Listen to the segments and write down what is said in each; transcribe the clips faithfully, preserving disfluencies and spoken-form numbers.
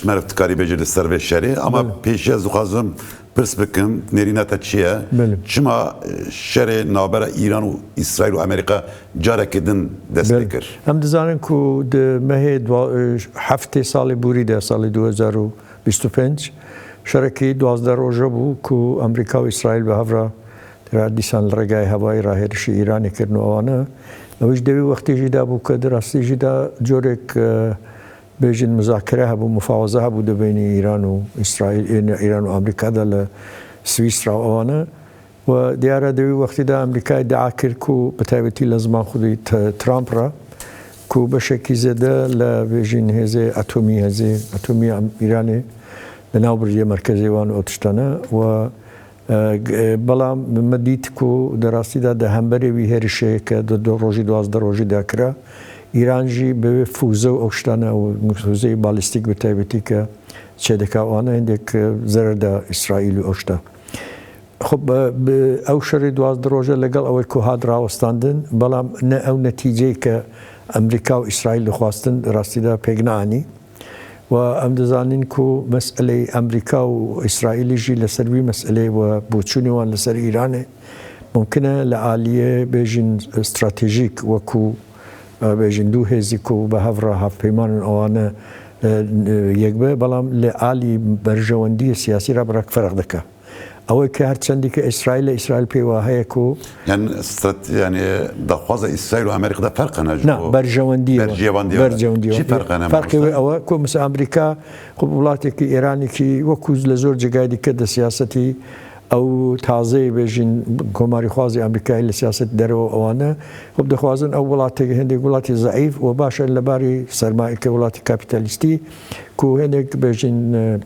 Meriv dikarî bêje li ser vê şerê, ama Belê. pêşî ez dixwazim pirs bikim, nêrîna te çi ye? Belê. Çima, e, şerê navbera Îran û Îsraîl û Amerîka careke din dest pê Belê. kir? Em dizanin ku di mehê dua-, e, heftê salê borî de, salê du hezar û bîst û pênc, şerekî duwazdeh roje bû ku Amerîka û Îsraîl bi hev re, tira dîsan li rêgayê hevayî re hêrişî Îranê kirin û ewane. Ew ji dewî wextê jî de bû ke di rastî jî de corek, e, bêjin muzakere hebû, mufawaza hebû di bênî Îran û Îsraîl, ê, ne, Îran û Amerîka de li Swîsra û ewane. Û diyar e di wî wextî de Amerîka îdia kir ku bi taybetî li ziman xwedî T-, Trump re ku beşekî zêde li bêjin hêzê atomî, hêzê atomî ya Îranê li nav biriye merkezê wan û ew tiştane. Û, e, g-, e, belam min dît ku di rastî de di hemberê wî hêrişê ke di du rojî, duwazdeh rojî de kira, Îran jî bi wê fûze û ew tiştane û fûzeyê balîstîk bi taybetî ke çêdika wana hindek, e, zerer da Îsraîl û ew tişta. Xwe bi, bi ew şerê duwazdeh roje, legel ew ê ku hat rawestandin, belam ne ew netîceyê ke Amerîka û Îsraîl dixwastin, rastî de pêk neanî. Û em dizanin ku meseleyê Amerîka û Îsraîlî jî li ser wî meseleyê û boçûnê wan li ser Îranê mumkin e li aliyê bêjin stratejîk, wekû, e, bêjin du hêzî ku bi hev re hevpeyman in, ewane, e, yek be, belam li alî berjewendiyê siyasî re bi rek ferq dike. Ew ê ke her çendî ke Îsraîl e, Îsraîl pê wa heye ku Yani strat-, yani daxwaza Îsraîl û Amerîka de ferq hene ji Na, bo berjewendiyê wa. berjewendiyê wa. Berjewendiyê Çi wa. ferq hene Ferqê wê mamoste? ew e ku mesela Amerîka xwe welatekî Îranekî wekû li zor cigayê dike di siyasetî ew tazeyê bêjin komarîxwazê Amerîkayê li siyaset derve ewane. Xwe dixwazin ew welatê hindek welatê zeîf û baş e li barî sermayeke welatê kapîtalîstî ku hindek bêjin, e,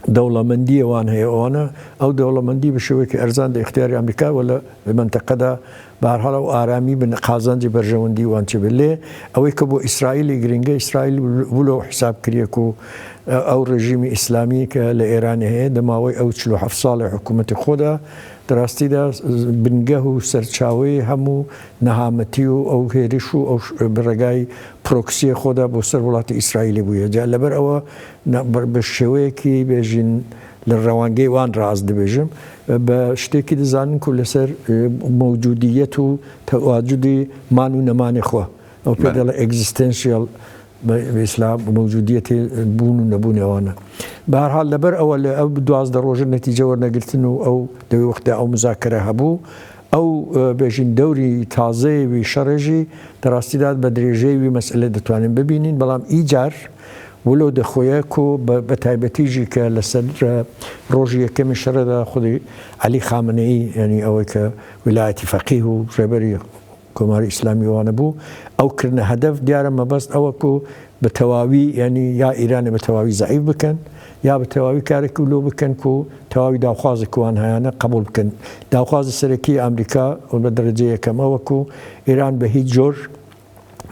dewlemendiyê wan heye, wana ew dewlemendî bi şêwekî erzan di îxtiyarê Amerîka wele li menteqe de, bi her hal ew aramî bi qazancê berjewendî wan çêbe. Lê ew ê ke bo Îsraîlê girîng e, Îsraîl wilo hesab kiriye ku, e, ew rejîmê îslamî ke li Îranê heye, di mawey ew çil û heft salê hikûmetê xwe de, di rastî de bingeh û serçaweyê hemû nehametî û ew hêriş û ew ş-, bi regayî proksiyê xwe de bo ser welatê Îsraîlê bûye. Ca li ber ew ne, bi, bi şêweyekî bêjin li rewangê wan re ez dibêjim, bi ştêkî dizanin ku li ser, e, mewcûdiyet û tewacudê man û nemanê xwe. Ew pê Belê. de li existential, bi, bi îslah mewcûdiyetê bûn û nebûnê wan e. Bi her hal li ber ew li ew duwazdeh roje netîce wernegirtin û ew di wê wextê ew muzakere hebû. Ew, e, bêjin dewrî tazeyê wî şerê jî di rastî de bi dirêjeyê wî meselê ditwanin bibînin, belam îcar wilo dixuye ku bi, bi taybetî jî ke li ser, e, rojî yekemê şerê de xwedî Elî Xameneî, yanî ew ê ke wilayetî feqîh û rêberî Komarê Îslamî wan bû, ew kirine hedef. Diyar e mebest ew e ku bi tewawî, yanî ya Îranê bi tewawî zeîf bikin, ya bi tewawî karek wilo bikin ku tewawî daxwazê ku wan heyane qebûl bikin. Daxwazê serekî Amerîka û bi derece yekem ew e ku Îran bi hîç cor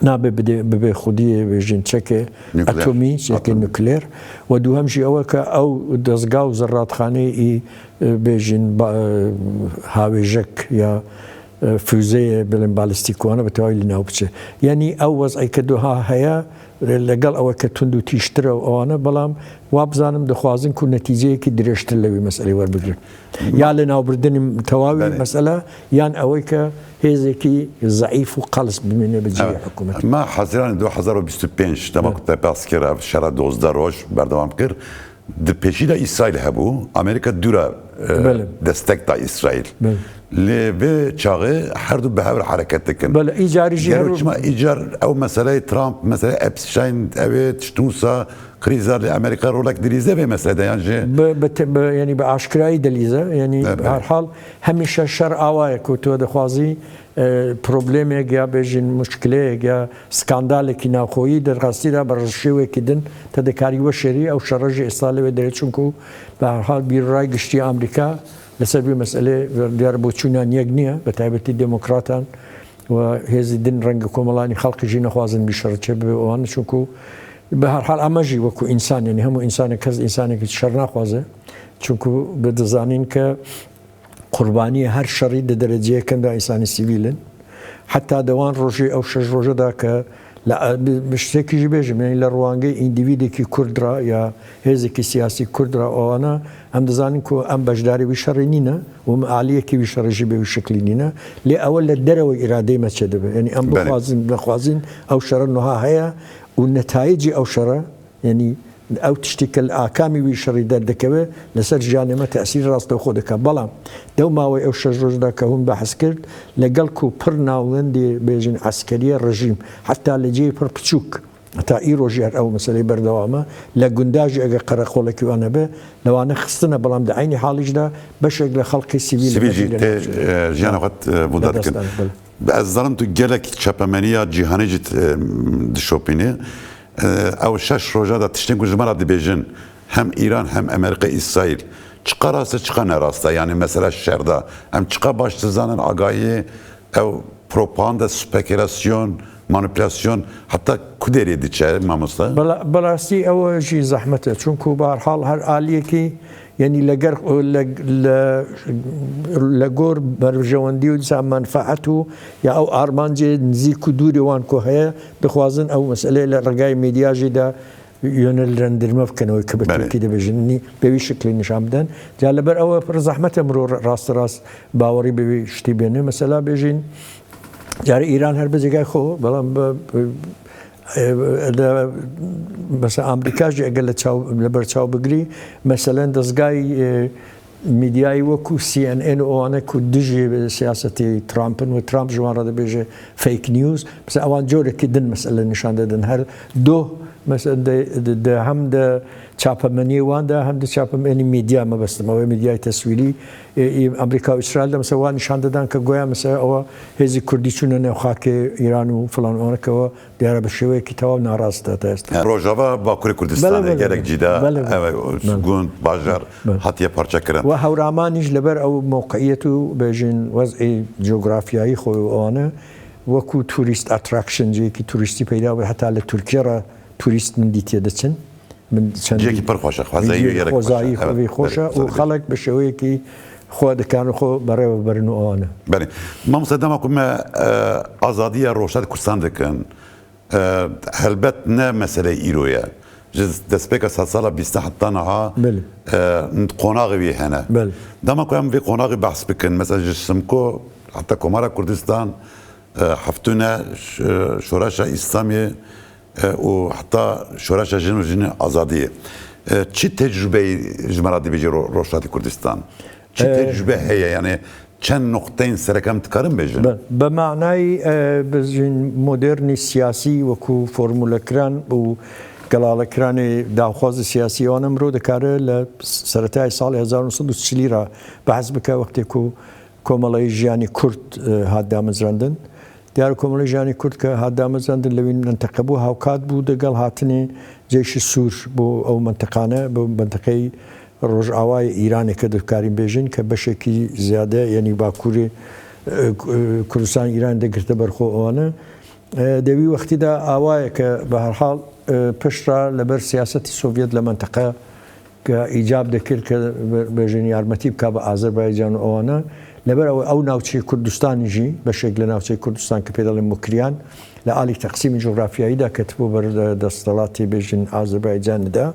nabe bide, bibe xwediyê bêjin çeke Nukleer. atomî, çeke Atomî. nukleer. Û duhem jî ew e ke ew dezga û zeratxaneyê î, e, bêjin ba-, e, hawêjek ya, e, füzeyê bilin balîstîk wana bi tewayî li nav biçe. Yanî ew wez'ê ke duha heye, e, legel ew ke tund û tîjtir e û ewane, belam wa bizanim dixwazin ku netîceyekî dirêjtir li wî meselê werbigrin. Ya li navbirdinê tewawî Belê. mesele, yan ew ke hêzekî zeîf û qels bimîne bi cihê Evet. hikûmetê. Me Hezîranê du hezar û bîst û pênc dema ku te behs kir, ev şera dozdeh roj berdewam kir. Di pêşî de Îsraîl hebû. Amerîka dûra, e, Belê. destek da Îsraîl. Belê. Lê vê çaxê her du bi hev re hereket dikin. Belê, îcarî jî Gero her çima îcar ew meseleyê Trump, meseleyê Epstein, ew ê tiştnûsa krîza li Amerîka rolek dilîze vê meselede yan jî? Bi, bi te-, bi, yanî bi aşkirayî dilîze. Yanî Evet, bi her evet. hal hemîşe şer awa ye ku tu dixwazî, e, problemek ya bêjin muşkileyek ya skandalekî navxweyî di rastî de bi şêwekî din te dikarî weşêrî, ew şere jî êsta li wê derê, çunku bi her hal bîrray giştî Amerîka li ser vî meselê diyar boçûnan yek niye, bi taybetî demokratan û hêzî din rengê komelanî xelqî jî nexwazin vî şere çêbibe wan, çunku bi her hal eme jî wekû însan, yanî hemû însanê kes însanekî şer naxwaze, çunku bi dizanin ke qurbaniyê her şerî di dereceyê yekem de însanê sivîl in. Heta di wan rojê, ew şeş roje de ke Lê, e, bi, bi ştekî jî bêjim, yanî li rawangê îndîvîdekî Kurd re ya hêzekî siyasî Kurd re, ewana em dizanin ku em beşdarî wî şerê nîne û em aliyekî wî şerê jî bi wî şeklî nîne. Lê ew li derewê îradeyê me çêdibe. Yanî em Belê. bixwazin, nexwazin ew şere nuha heye û netayicî ew şere, yanî ew tiştê ke li akamî wî şerî derdikeve, li ser jiyanê me tesîrî rastewxo dike. Belam dew mawê ew şeş roj de ke hûn behs kir, li gel ku pir navendê bêjin eskeriye rejîm, heta li cihê pir piçûk, heta îro jî her ew meseleyê berdewam e. Li gunda jî eger qereqolekî wan hebe, li wane xistine, belam di eynî halî jî de beşek li xelkê sivîl Sivîl jî tê, e, jiyana xwe, e, vunda dikin. Destane, belê. Ez zanim tu gelek çapemeniya cîhanê jî, e, dişopînî. E, ew şeş roja de tiştên ku ji me re dibêjin, hem Îran hem Amerîka, Îsraîl, çiqa rast e, çiqa ne rast e? Yanî mesela şer de em çiqa baş dizanin, agahiyê, ew propaganda, spekulasyon, manîpulasyon heta ku derê diçe, mamoste? Bila-, bi rastî ew jî zehmet e. Çunku bi her hal her aliyekî, yanî li ger, li, li, li gor berjewendî û dîsa menfaet û ya ew armancê nizîk û dûrê wan ku heye, dixwazin ew meseleyê li regayê medya jî de yönlendirme bikin, ew ke bi Belê. Tirkî dibêjin, nî-, bi wî şeklî nîşan bidin. Ca li ber ew pir zehmet e mirov rast rast bawerî bi wî ştî bêne. Mesela bêjin, carê Îran her bi cêgay xwe, belam bi, bi, e, de, mesela Amerîka jî eger li çaw, li ber çaw bigirî, meselen dezgayê, e, medyayê wekû C N N û wane ku dijî siyasetê Trump in û Trump ji wan re dibêje fake news. Mesela ewan corekî din mesele nîşan didin. Her doh, mesela de, de, de hem de çapemeniyê wan de hem de çapemenî medya mebestim. Ew ê medyayê teswîrî, e, e, Amerîka û Îsraîl de mesela wan nîşan didan ke goya mesela ewa hêzî Kurdî çûne nêv xakê Îran û filan û wane ke ewa diyar e bi şêweyekî tewaw narast e, te esta. Rojava Bakurê Kurdistanê Belê, belê, gelek belê. cî de, Belê, belê. ev Belê. gund, bajar Belê. hatiye parçekirin. Ve Hewramanî jî li ber ew mewqiyet û bêjin wez'ê cografyayî xwe û wane wekû turîst attraction, cihekî turîstî peyda bû, heta li Tirkiye re turîst min dîtiye diçin. Min çend Cihekî pir xweş e, xwezayî Vîdyoyê û yerek xwezayî xweş e. xwe vî xweş e Evet, û evet. xelk bi şêweyekî xwe dikarin xwe berê ve birin û ewane. Belê. Mamoste, dema ku me, e, azadiya Rojhilatê Kurdistan dikin, e, helbet ne meseleyê îro ye. Ji destpêka sedsala bîst heta niha, Belê. e, qonaxê wî hene. Belê. Dema ku em vê qonaxê behs bikin, mesela ji Simko heta Komara Kurdistan, e, heftûne ş-, Şoreşa Îslamê, e, û heta Şoreşa Jin û Jinên Azadiyê. E, çi tecrûbeyî ji me re dibêje ro-, Rojhilatê Kurdistan? Çi E, tecrûbe heye? Yani çend noqteyên sereke em dikarin bêjin? Bi, bi manayî, e, bi jin modernî siyasî wekû formûlekiran û gelalekiranê daxwazê siyasî wan mirov dikare li seretayê salê hezar û neh sed û çilî re behs bike, wextê ku Komeleyê Jiyanê Kurd, e, hat damezrandin. Diyar e, Komeleyê Jiyanê Kurd ke hat damezrandin, li wî menteqe bû, hawkat bû digel hatinê Ceyşê Sûr bo ew menteqane, bo menteqeyê Rojavayê Îranê ke dikarîn bêjin, ke beşekî ziyade, yanî Bakurê, e, K-, e, Kurdistanê Îranê de girte ber xwe ewane. E, di wî wextî de awaye ke, bi her hal, e, piştre li ber siyasetê Sovyet li menteqe ke îcab dikir ke be-, bêjin yarmetî bika bi Azerbaycan û ewana. Li ber ew, ew navçeyê Kurdistanê jî, beşek li navçeyê Kurdistan ke pê dalên Mukriyan, li alî teqsîmê cografyayî de ketibû ber de-, desthilatê bêjin Azerbaycanê de.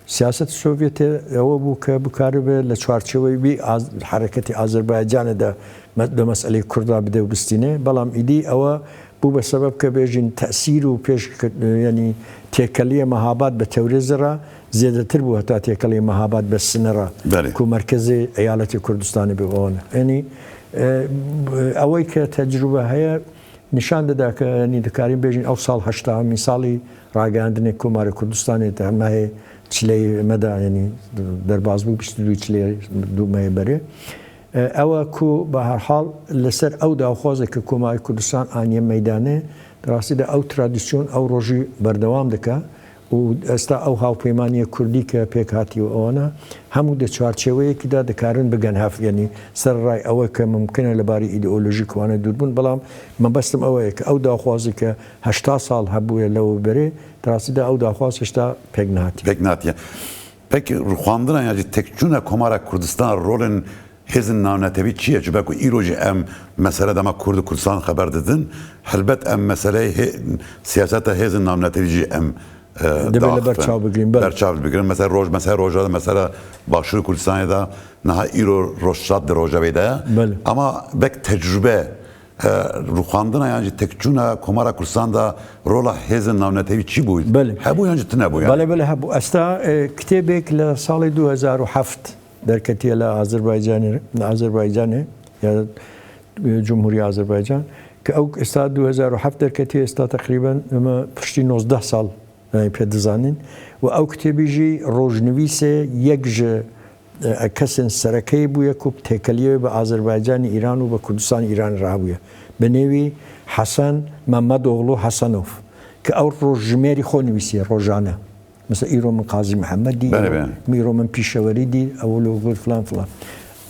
Siyaset Sovyetê ew bû ke bikaribe li çarçeweyê wî az-, hereketê Azerbaycanê de me-, di meseleyê Kurda bide û bistîne. Belam îdî ew bû be sebeb ke bêjin tesîr û pêş, yanî têkeliye Mehabad bi Tewrêzê re zêdetir bû heta têkeliye Mehabad bi Sinê re Belê. ku merkezê eyaletê Kurdistanê bû. Ewan. Yanî, e, ew ke tecrûbe heye nîşan dide ke, yanî dikarîn bêjin ew sal heştahemîn salî ragihandinê Komarê Kurdistanê te mehê çileyê me de, yanî derbas bû bîst û du çileyê du mehê berê. E, ew e ku bi her hal li ser ew daxwaze ke Komarê Kurdistan aniye meydanê, di rastî de ew tradisyon ew rojî berdewam dike û esta ew hawpeymaniyê kurdî ke pêk hatiye û ewana hemû di çarçeweyekî de dikarin bigen hev, yanî sererayê ew e ke mimkin e li barî îdeolojîk wane dûr bûn, belam mebestim ew e ke ew daxwaze ke heşta sal hebûye lew berê, di rastî de ew daxwaz hişta pêk nehatiye. Pêk nehatiye. Peki rûxandina ya jî têkçûna Komara Kurdistan rolên hêzên navnetewî çi ye? Çi be ku îro jî em mesele dema Kurd û Kurdistan xeber didin, helbet em meseleyê hê-, siyaseta hêzên navnetewî jî em, e, Dibê li ber daxifin. Çav bigirin, belê. Berçav bigirin. Mesela roj, mesela Rojava, mesela Başûrê Kurdistanê de niha îro Rojhilat di Rojavê de ye. Belê. Ama belk tecrube, e, rûxandina yan jî têkçûna Komara Kurdistan de rola hêzên navnetewî çi bû? Belê. Hebû yan jî tune bû yani? Belê, belê hebû. Esta, e, kitêbek li salê du hezar û heft derketiye li Azerbaycanê, li Azerbaycanê, ya, e, Cumhuriya Azerbaycan, ke ew esta du hezar û heft derketiye, esta teqrîben eme piştî nozdeh sal, yani, pê dizanin. Û ew kitêbî jî rojnivîsê yek ji, e, kesên serekeyê bûye ku têkiliyê bi Azerbaycanê Îran û bi Kurdistan Îranê re hebûye. Bi nêvî Hasan Mehmedoğlu Hasanov, ke ew rojjimêrî xwe nivîsiye rojane. Mesela îro min Qazî Mihemed dî, Belê, belê. îro min Pîşewerî dî, ew lo gor filan filan.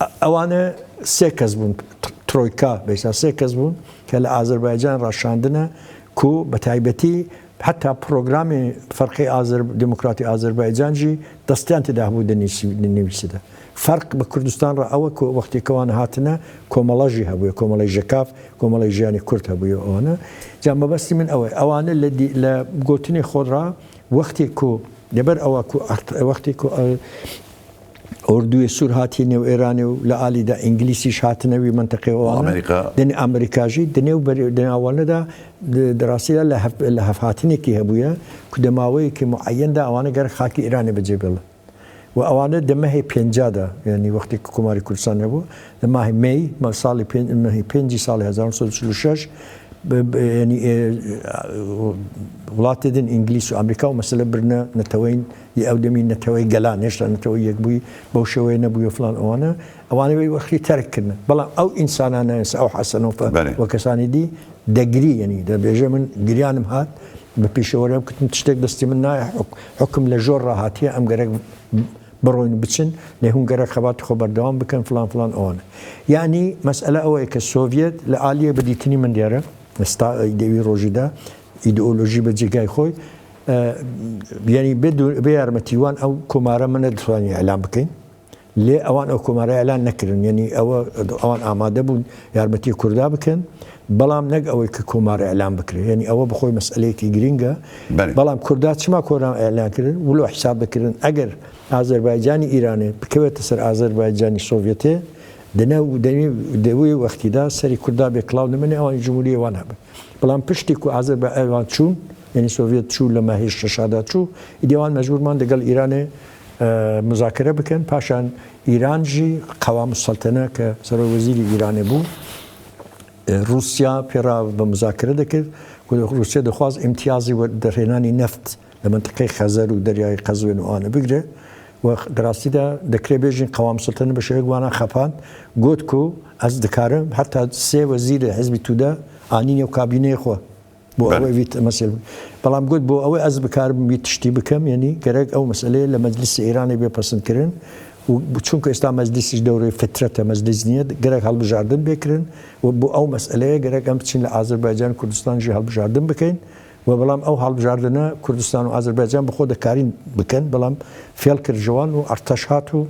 E-, ewane sê kes bûn, t-, troyka, bêsa sê kes bûn, ke li Azerbaycan raşandine ku bi taybetî heta programê Ferqê Azer-, Demokratî Azerbaycan jî destiyan tê de hebû di nivîsî-, di nivîsî de. Ferq bi Kurdistan re ew e ku wextê ke wan hatine, komela jî hebûye, komela Jekav, komela Jiyanê Kurd hebûye wana. Ca mebestî min ew e. Ewane li dî-, li gotinê xwe re wextê ku, deber ewa ku art-, wextê ku, e, Orduyê Sûr hatiye nêv Êranê û li alî de Îngilîsî jî hatine wî menteqê wana. Amerîka. Dinê Amerîka jî, di nêv berê-, di navane de, di, di rastî de li hev-, li hevhatinekî hebûye ku di maweyekî mueyen de ewane gerek xakî Îranê bi cê bêle. Û ewane di mehê pênca de, yanî wextê ku Komarê Kurdistan hebû, di mahê Mey, ma-, salê pên-, mehê pêncî salê hezar neh sed û çil û şeş, bi, bi, yanî, e, welatê din Îngilîz û Amerîka û mesele birine neteweyên, yê ew demî neteweyê gelan, hêşta neteweyê yekbûyî, bew şêweyê nebûye filan ewane. Ewane wê wextî terk kirine. Belam ew însanane, ew Hesenofe Belê. û kesanî dî, degirî, yanî dibêje min giriyanim hat, bi pêşewerê em kutin tiştek destê min nayê, huk-, hukum li jor re hatiye, em gerek biroyn biçin, lê hûn gerek xebatê xwe berdewam bikin, filan filan ewan. Yanî mesele ew e ke Sovyet li aliyê bi dîtinî min diyar e, sta-, di wî rojî de, îdeolojî bi cîgay xwe, e, yanî bê du-, bê yarmetî wan ew komare min neditwanî îlan bikin. Lê ewan ew komare îlan nekirin. Yanî ew, ewan amade bûn yarmetî Kurda bikin. Belam nek ew ê ki komare îlan bikire. Yanî ew bi xwe meseleyekî girîng e. Belê. Belam Kurda çima komare îlan kirin? Wilo hesab dikirin. Eger Azerbaycanî Îranê bikevete ser Azerbaycanî Sovyetê, di ne, di ne, di wî wextî de serî Kurda bê kilav nimine, ewan cumhuriyê wan hebe. Belam piştî ku Azerba-, evan çûn, yanî Sovyet çû, li mehê şeşa de çû, îdî wan mecbûr man digel Îranê, e, muzakere bikin. Paşan Îran jî qewamu seltene ke serwezîrî Îranê bû, e, Rûsya pê re bi muzakere dikir. Ku Rûsya dixwaz îmtiyazî we-, derhênanî neft li mintiqeyê Xezer û Deryayê Qezwên û ane bigire. Û di rastî de dikire bêjin qewam sultanî bi şêwek wana xepan got ku ez dikarim heta sê wezîrê Hizbî Tude anîn yew kabîneyê xwe. Bo Belê. Ew ê vî t-, mesel. Belam got bo ew ê ez bikarim vî tiştî bikim, yanî gerek ew meseleyê li Meclîsê Îranê bê pesend kirin. Û çunku êsta Meclîs ji dewrê fitret e, meclîs niye, gerek hilbijardin bê kirin. Û bo ew meseleyê gerek em biçin li Azerbaycan Kurdistan jî hilbijardin bikin. Û belam ew hilbijardine Kurdistan û Azerbaycan bi xwe dikarîn bikin, belam fêl kir ji wan û arteş hat û,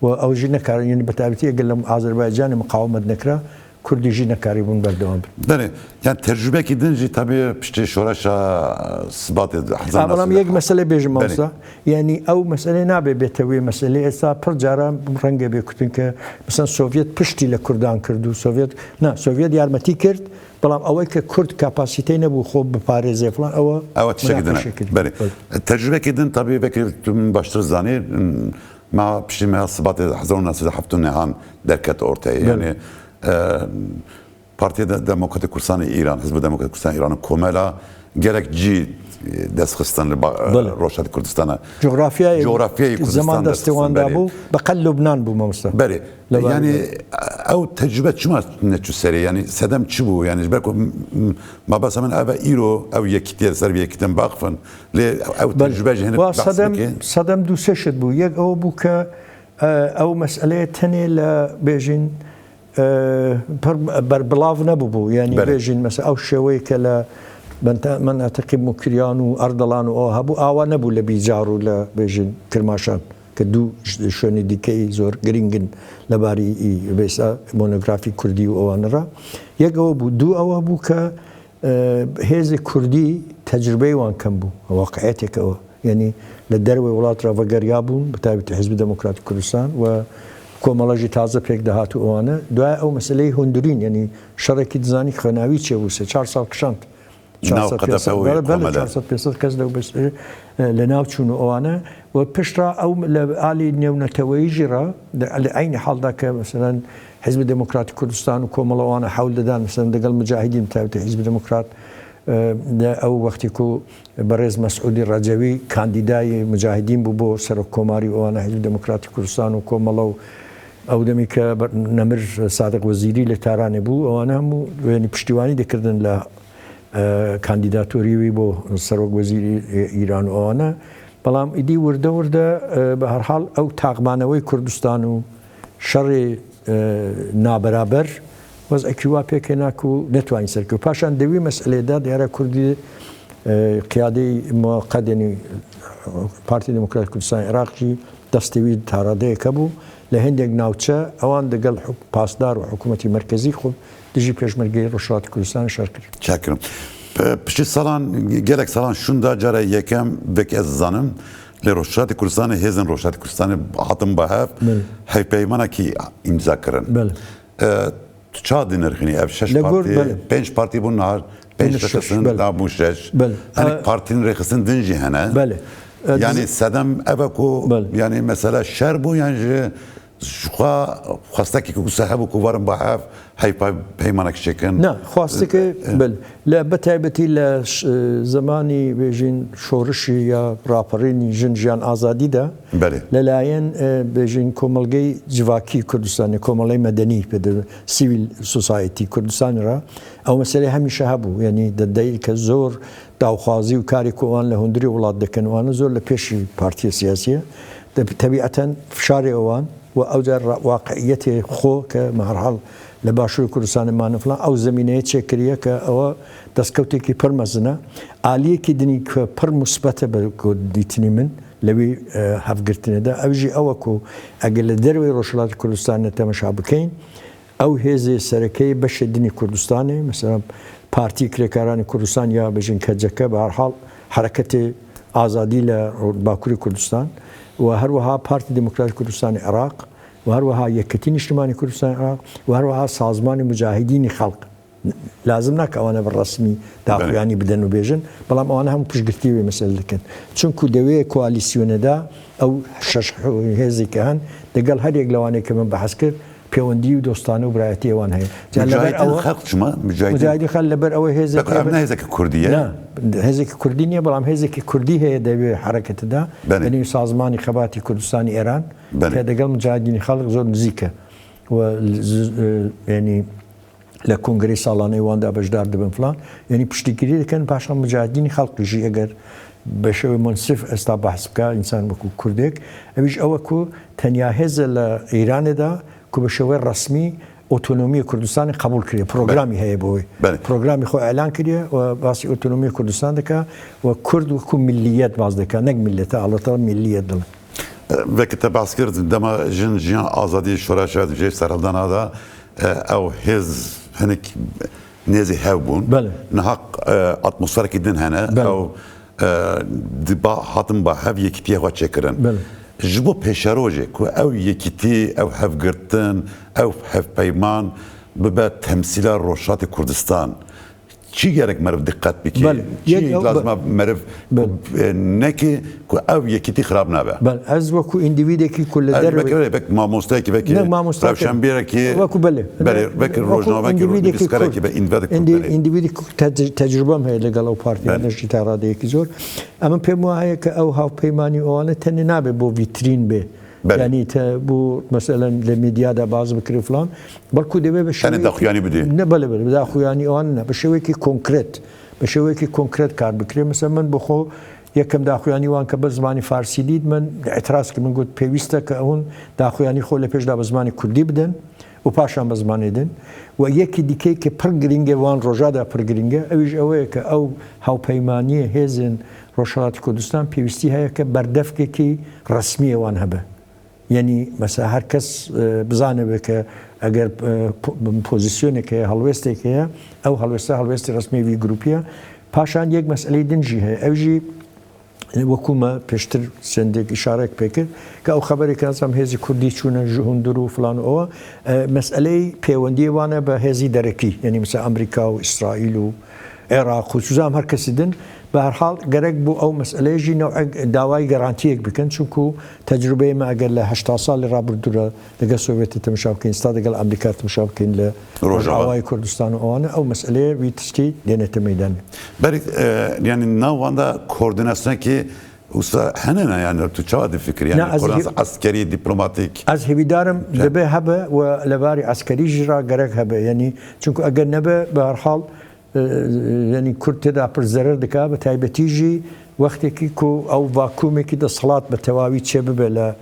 û ew jî nekarin, yanî bi taybetî eger li Azerbaycanê miqawemet nekira, Kurdî jî nekarîbûn berdewam bin. Belê, yani tecrübekî din jî tabii piştî şoreşa Sibatê hezar neh sed. Ha, belam yek mesele bêjim Belê. mamosta. Yanî ew mesele nabe bête wê meselê. Êsta pir cara renge bê kutin ke mesela Sovyet piştî li Kurdan kir û Sovyet, na, Sovyet yarmetî kir, belam ew ke Kurd kapasîteyê nebû xwe biparêze falan, ew Ew tiştekî din e. Belê. Tecrübekî din tabii belkî tu min baştir zanî, ma piştî meha Sibatê hezar neh sed û hevdeh nehan derket ortaya. Belê. Yani, e, Partiya De-, Demokratîk Kurdistanê Îran, Hizba Demokratîk Kurdistanê Îran, Komela gelek cî, e, dest xistin li ba-, Belê. Rojhilatê Kurdistana. Coğrafyayê, Coğrafyayê Kurdistan zaman dest destê xistin, wan da belê. Bû, bi qel Lubnan bû mamosta. Belê. Li ber- Yani ew tecrübe çima neçû serê? Yani sedem çi bû? Yani ji ber ku m-, m-, mabesa min ev e, îro ew yekîtiye, ser vê yekîtiye em baxifin. Lê ew Belê. tecrübe ji hinek Wa behs sedem, dike. Sedem du sê şit bû. Yek ew bû ke, e, ew meseleyê tenê li bêjin, e, pir berbilav nebûbû. Yani Belê. Bêjin mesela ew şêweyê ke li bente-, menatiqî Mukiryan û Ardalan û ew hebû, awa nebû li Bîcar û li bêjin Kirmaşan. کە دوو شوێنی دیکەی زۆر گرنگن لەباری ئی بێسا مۆنۆگرافی کوردی و ئەوانە ڕا. یەک ئەوە بوو، دوو ئەوە بوو کە، ئە، هێزی کوردی تەجروبەی وان کەم بوو، واقعیەتێک ئەوە. یعنی لە دەروێ وڵات ڕا ڤەگەریا بوون، بە تایبەتی حیزبی دموکراتی کوردستان و کۆمەڵەژی تازە پێک دەهات و ئەوانە. دوای ئەو مەسلەی هوندرین، یعنی شەڕێکی دزانی خوێناوی چێ بوو، سێ چوار ساڵ کشاند. ناو چوار سەد قەدەفە پێنج سەد، و بەلە، بەلە، کۆمەلە. چوار سەد پێنج سەد کەس لەو بەس، لە ناو چوون و ئەوانە. و پشتڕا ئەو لە ئالی نێونەتەوەیی ژی ڕا، لە، لە عینی حاڵدا کە مەسەلەن حیزبی دموکراتی کوردستان و کۆمەڵە ئەوانە حەول دەدان، مەسەلەن دەگەڵ مجاهیدین، تایبەتی حیزبی دموکرات، ئە، لە ئەو وەختی کو بەڕێز مەسعودی ڕەجەوی کاندیدای مجاهیدین بوو بۆ سەرۆک کۆماری ئەوانە حیزبی دموکراتی کوردستان و کۆمەڵە و ئەو دەمی کە بە-، نەمر سادق وەزیری لە تارانێ بوو، ئەوانە هەموو، یعنی، پشتیوانی دەکردن لە، ئە، کاندیداتوری وی بۆ سەرۆک وەزیری ئێران و ئەوانە. بەڵام ئیدی وردە وردە، ئە، بە هەر حاڵ ئەو تاقمانەوەی کوردستان و شەڕی، ئە، نابەرابەر وەزعێکی وا پێکهێنا کو نەتوانی سەرکەوت. پاشان دەوی مەسئلەیەدا دیارە کوردی، ئە، قیادەی موقەدەنی پارتی دموکرات کوردستان عێراقی دەستی وی تاڕادەیەکە بوو لە هەندێک ناوچە ئەوان دەگەڵ حک-، پاسدار و حکوومەتی مەرکەزی خۆ دژی پێشمەرگەی ڕۆژهەڵاتی کوردستان شەر کرد. Çakirim. P-, piştî salan, gelek salan şûnda cara yekem vek ez zanim, lê Rojhilatê Kurdistanê, hêzên Rojhilatê Kurdistanê hatin ba hev, Belê. hevpeymanekî îmza kirin. Belê. E, tu ça dinirxînî ev şeş Li gor, partî, belê. pênc partî bûn, niha pênc Bûne şeş, dixistin, belê. da bûn şeş. Belê. Hinek E, partîn rêxistin din jî hene. Belê. E, Yanî diz- sedem ev e ku, Belê. yanî mesela şer bû yan jî Ji xwe xwestekî ku wisa hebû ku werin ba hev, heyv pey-, peymanek çêkin. Na, xwesteke, E, e. bil. Lê bi taybetî li ş-, zemanî bêjin şorişî ya raperînî Jin Jiyan Azadî de, Belê. li layên, e, bêjin komelgey civakî Kurdistanê, komeley medenî, pê de civil society Kurdistanê re, ew meselê hemîşe hebû. Yanî de değil ke zor dawxwazî û karê ku wan li hundirî welat dikin, wan zor li pêşî partiya siyasî ye. De-, tebieten fişarê wan û ew de ra-, waqiiyetê xwe ke me herhal li Başûrê Kurdistanê mane filan, ew zemîneyê çêkiriye ke ew destkewtêkî pir mezin e. Aliyekî dinî ke pir musbet e bi ku dîtinî min li wî, e, hevgirtinê de, ew jî ew e ku eger li derveyî Rojhilatê Kurdistanê temeşa bikeyin, Ew hêzê sereke yê beşê din ê Kurdistanê, mesela Partî Kirêkaranê Kurdistan ya bêjin K C K, bi her hal Hereketê Azadî li Bakurê Kurdistan û her wiha Partî Demokratîk Kurdistanê Iraq û her wiha Yekîtî Niştimanî Kurdistanê Iraq û her wiha Sazmanê Mucahidînî Xelq. Lazim nake ewane bi resmî daxuyanî bidin û bêjin, belam ewane hemû piştgirtî wê mesele dikin. Çunku di wê koalîsyonê de ew şeş hêzê ke hen, digel her yek lewanê ke min behs kir, pêwendî û dostane û birayetiyê wan heye. Ca leber Mucahidîn ew Xelq çima? Mucahidîn Mucahidîn Xelq leber ew hêzê Beko ev ne hêzeke Kurdî ye? Na, hêzeke Kurdî niye, belam hêzeke Kurdî heye di wê hereketê de. Belê. Yanî Sazmanî Xebatî Kurdistanî Êran, Belê. ke digel Mucahidînî Xelq zor nizîk e. Û z-, e, yanî li kongreyê salaneyê wan de beşdar dibin filan. Yanî piştgirî dikin, paşan Mucahidînî Xelqî jî eger bi şewê munsif esta behs bike, însan wekû Kurdek, ew jî ew e ku tenya hêz e li Îranê de ku bi şewê resmî otonomiyê Kurdistanê qebûl kiriye. Programî Belê. heye bo wê. Belê. Programî xwe elan kiriye û basî otonomiyê Kurdistan dike û Kurd wekû milliyet baz dike, nek millete alata, milliyet dile. Vekî te behs kir, dema Jin Jiyan Azadî şoreşa jê serhildana de, ew hêz hinek nêzî hev bûn. Belê. Niha, e, atmosferekî din hene. Belê. Ew, e, di ba, hatin ba hev yekîtiyê xwe çêkirin. Belê. Ji bo pêşerojê ku ew yekîtî, ew hevgirtin, ew hevpeyman bibe temsîla Rojhilatê Kurdistan, Çi gerek meriv diqet bike? Belê. Çi Yek ew lazim be-, e meriv Belê. ku, e, neke ku ew yekîtî xirab nabe? Belê. Ez wekû îndivîdekî ku li Ez derve- wekî, wekî mamosteyekî, wekî Ne, mamoste wekî rewşenbîrekî, wekû belê. belê, wekî Wekû rojnamevekî, îndivîdekî nivîskarekî Kurd. be, îndivîdekî Îndi-, Kurd, belê. îndivîdekî ku tec-, tecrubem heye legal ew partî Belê. de jî te radeyekî zor. Em pê muha heye ke ew hawpeymaniye wane tenê nabe bo vîtrîn be. Belê. Yanî te bû, meselen, li medya de baz bikirî filan. Belkû divê bi Tenê şêweyekî daxuyanî bidî. Ne, belê, belê, bi daxuyanî wan ne. Bi şêweyekî konkret. Bi şêweyekî konkret kar bikirî. Mesela min bi xwe yekem daxuyanî wan ke bi zimanî farsî dît, min îtiraz kir, min got, pêwîst e ke hûn daxuyanî xwe lê pêş de bi zimanê kurdî bidin û paşan bi zimanê din. Û yekî dîkeyê ke pir girîng e, wan roja de pir girîng e, ew jî ew e ke ew hawpeymaniyê hêzên Rojhelatê Kurdistan pêwîstî heye ke berdevkekî resmî ê wan hebe. Yanî mesela her kes, e, bizanibe ke eger, e, po-, pozîsyoneke heye, helwêsteke heye, ew helwêste, helwêstê resmî vî grûpî ye. Paşan yek meseleyê din jî heye. Ew jî, e, wekû me pêştir çendek îşarek pê kir, ke ew xeberê ke ez em hêzî kurdî çûne ji hundir û filan û ewa, e, meseleyê pêwendiyê wan e bi hêzî derekî. Yanî mesela Amerîka û Îsraîl û Iraq û çûzam her kesî din. Bi her hal gerek bû ew meseleyê jî new'ek dawayî garantiyek bikin. Çunku tecrubeyê me eger li heşta salê rabirdû re digel Sovyetê temaşa bikên, sta digel Amerîka temaşa bikên li Rojava. Rojavayê Kurdistan û ewan e, ew meseleyê wî tiştî dênete meydanê. Berî, e, yanî nav wan de koordînasyonekî wisa hene ne, yanî tu çawa difikirî? Yanî Na, ez koordînasyon hi- eskerî, dîplomatîk? Ez hêvîdarim Ke- dibe hebe û li barî eskerî jî re gerek hebe. Yanî çunku eger nebe, bi her hal, e, yanî Kurd tê de pir zerer dike, bi taybetî jî wextekî ku ew vakuumekî desthilat bi tewawî çêbibe li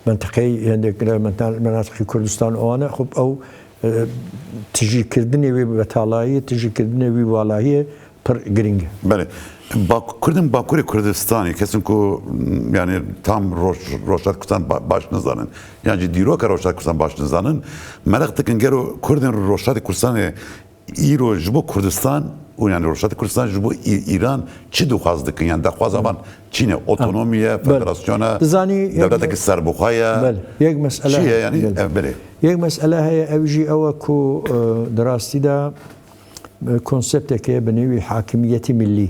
menteqeyê hindek, li menta-, menatiqî Kurdistan û wan e, xwe ew, e, tijîkirdinê wî betalayî, tijîkirdinê wî walayî pir girîng e. Belê. Bak-, Kurdên Bakurê Kurdistanê, kesên ku, m, yanî tam Roj-, Rojhilat Kurdistan ba-, baş nizanin, yan jî dîroka Rojhilat Kurdistan baş nizanin, meraq dikin gero Kurdên Rojhilatê Kurdistanê îro ji bo Kurdistan û yanî Rojhilatê Kurdistan ji bo Î-, Îran çi dixwaz dikin? Yanî daxwaza van çi ne? Otonomî ye, Belê. federasyon e, Dizanî yek dewletekî serbixwe ye? Belê. Yek mesele Çi ye heye. yanî? Belê. Ev belê. Yek mesele heye, ew jî ew e ku, e, di rastî de, e, konsepteke bi nêvî hakimiyetî millî.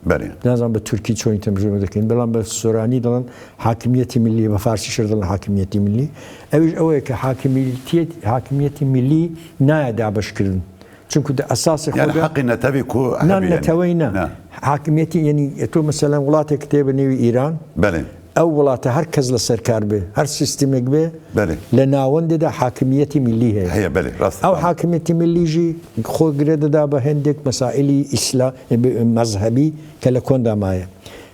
Belê. Nazan bi Tirkî çawa tercüme dikin. Belam bi Soranî dilan hakimiyetî millî, bi Farsî şir dilan hakimiyetî millî. Ew jî ew e ke hakimiyetî, hakimiyetî millî nayê dabeşkirin. Çunku di esasê xwe Yanî de heqê netewî ku Na, hebî yanî. neteweyî ne. Ne. Hakimiyetî, yanî, e, tu mesela welatek tê bi nêvî Îran. Belê. Ew welate her kes li ser kar be, her sîstemek be, Belê. li navendê de hakimiyetî millî heye. Heye, belê, rast. Ew hakimiyetî millî jî xwe gire dida bi hindek mesailî îsla-, e, bi, mezhebî ke li konda maye.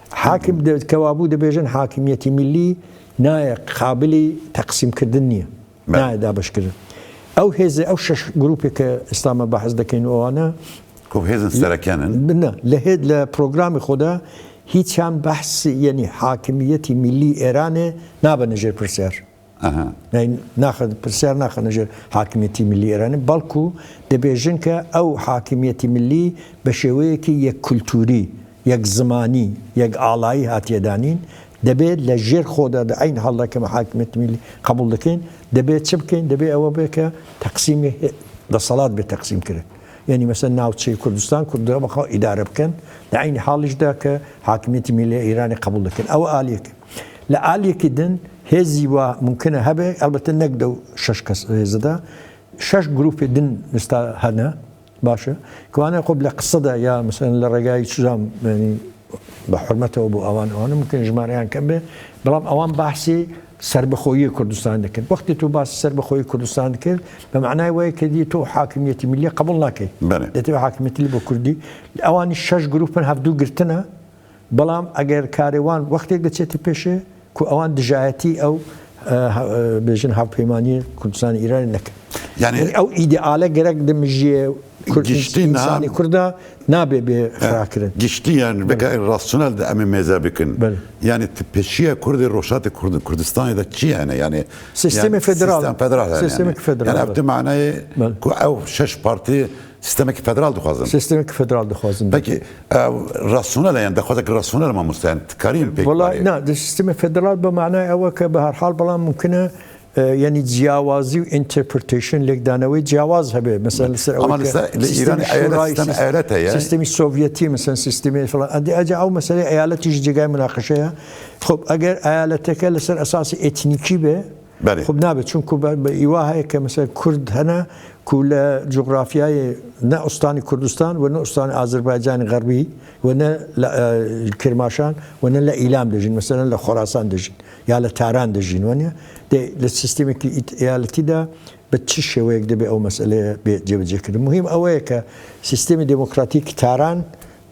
Hakim de, kewabû dibêjin hakimiyetî millî nayê qabilî teqsîmkirdin niye. Belê. Nayê dabeşkirin. Ew hêzê, ew şeş grûpê ke êsta me behs dikin û wana Ku hêzên sereken in. Ne, li hêd, li programê xwe de hîç yan behs, yanî hakimiyetî millî Îranê nabine jêr pirsiyar. Aha. Yani naxe, pirsiyar naxine jêr hakimiyetî millî Îranê, belku dibêjin ke ew hakimiyetî millî bi şêweyekî yek kulturî, yek zimanî, yek alayî hatiye danîn, dibê li jêr xwe de di eyn hal de ke me hakimiyetî millî qebûl dikin, dibê çi bikin? Dibê ewe be ke teqsîmê he-, desthilat bê teqsîm kirin. Yanî mesela navçeyê Kurdistan, Kurd dibê xwe îdare bikin, di eynî halî jî de ke hakimiyetî millî Îranê qebûl dikin. Ew aliyek. Li aliyekî din hêzî wa mumkin e hebe, elbette nek dew şeş kes hêzi de, şeş grûpê din êsta hene, baş e. Ku wane xwe bi qise de ya mesela li regayî çûzam, yanî bi hurmetê bo awan, awan mumkin jimareyan kem be, belam awan behsê serbixweyî Kurdistan dikin. Wextê tu basî serbixweyî Kurdistan dikir, bi manayê wê ke dî tu hakimiyetî millî qebûl nakey. Belê. Dê tu hakimiyetî li bo Kurdî. Ewan şeş grûp in hevdû girtine. Belam eger karê wan wextê de çête pêşê, ku ewan dijayetî ew, e, ha-, e, bêjin hevpeymaniyê Kurdistanê Îranê nekin. Yani Yani ew îdeale gerek di mijiyê Kur-, Giştî niha insanê Kurda nabe bê xira kirin. Giştî yani beka rasyonel de em ê mêze bikin. Belê. Yani ti pêşiya Kurdê Rojhilatê Kurd-, Kurdistanê de çi yani? Yani Sîstemê yani federal. Sîstem federal yani. Sîstemê Yani, federal, yani evet. ev manayê Belê. ku ew şeş partî Sîstemekî federal dixwazin. Sîstemekî federal dixwazin. Peki, e, rasyonel e, yani daxwazek rasyonel e mamoste, yani dikarîn pêk Wala, barê. na, di sîstemê federal bi manayê ew e ke bi her hal, belam mumkin e, e, yani ciyawazî û interpretation, lêkdanewê ciyawaz hebe. Mesela li ser Ama ew li ke ser, li sîstemî Îranê eyalete, şûrayî, sîstem sîs-, eyalete ye. sîstemî Sovyetî, mesela sîstemî falan. Adi, ayrıca ew mesele eyaleti jî cigayê münaqeşe ye. Xop, eger eyaletek e li ser esasî etnîkî be, Belê. Xub nabe, çunku be, be, îwa heye ke mesela Kurd hene ku li coğrafyayê ne ustanî Kurdistan ve ne ustanî Azerbaycanê Xerbî ve ne li, e, Kirmaşan ve ne li Îlam dijîn, mesela li Xorasan dijîn ya li Taran dijîn, waniye? De li sîstemekî ît-, eyaletî de bi çi şêweyek dibe ew meseleye bê cebecê kirin? Muhîm ew e ke sîstemê demokratîk Taran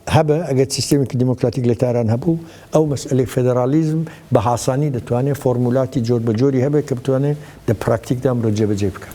hebe, eger sîstemekî demokratîk li Tehran hebû, ew meselê federalîzm bi hasanî ditwane formûlatî cor bi corî hebe ke bitwane di praktîk de em re cebecê bike.